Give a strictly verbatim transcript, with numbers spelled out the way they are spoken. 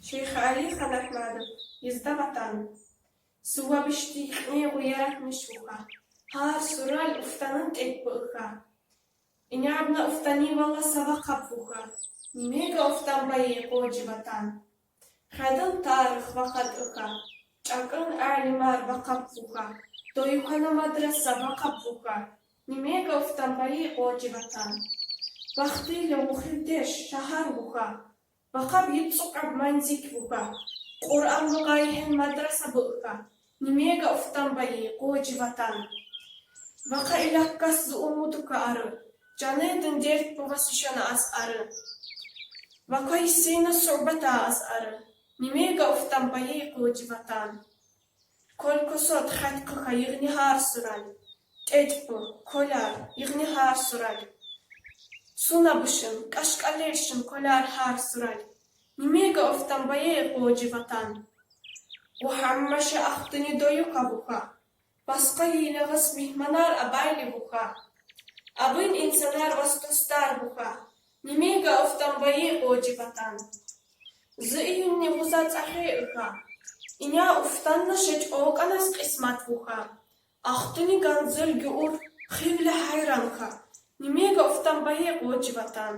Шейх Али Ханахмадов, «Езде Ватан». Сувабишти хни гъуярат мишвуха. Гьар сурал уфтанын тӀекӀ буха. Инабна уфтани вала са вахъаб вуха. Нимега уфтан байи къо чи ватан. Хадал тарих вахъатӀуха. ЧӀакӀун алимар вахъаб вуха. Дойхана мадраса вахъаб вуха. Нимега уфтан байи къо чи ватан. Вахтила вухивдеш шагьар вуха. Вахъаб йицӀукьаб манзик вуха. Къуръан вугайгьин мадраса буха. Нимега уфтан байи къо чи ватан. Вака илаккас зи умудука ары. Жанедин дерт бувасишана аз ары. Вака исина суьгьбата аз ары. Нимега уфтан байи къо чи ватан. Колкосот хатхъыха йигъни гьар сурал. ТӀетӀбу, колар, йигъни гьар сурал. Сунабушин, кӀашкӀалершин колар гьар сурал. Нимега уфтан байи къо чи ватан. Гъу гьаммаша ахтуни дойука вуха. Баскъа йилагъас мигьманар абайли вуха. Абин инсанар вас дустар вуха. Нимега уфтан байи къо чи ватан. Зи июнни вуза цӀахе иха. Иня уфтанна шечӀокӀанас къисмат вуха. Ахтуни ганзел гур хивла гьайран ха. Нимега уфтан байи къо чи ватан.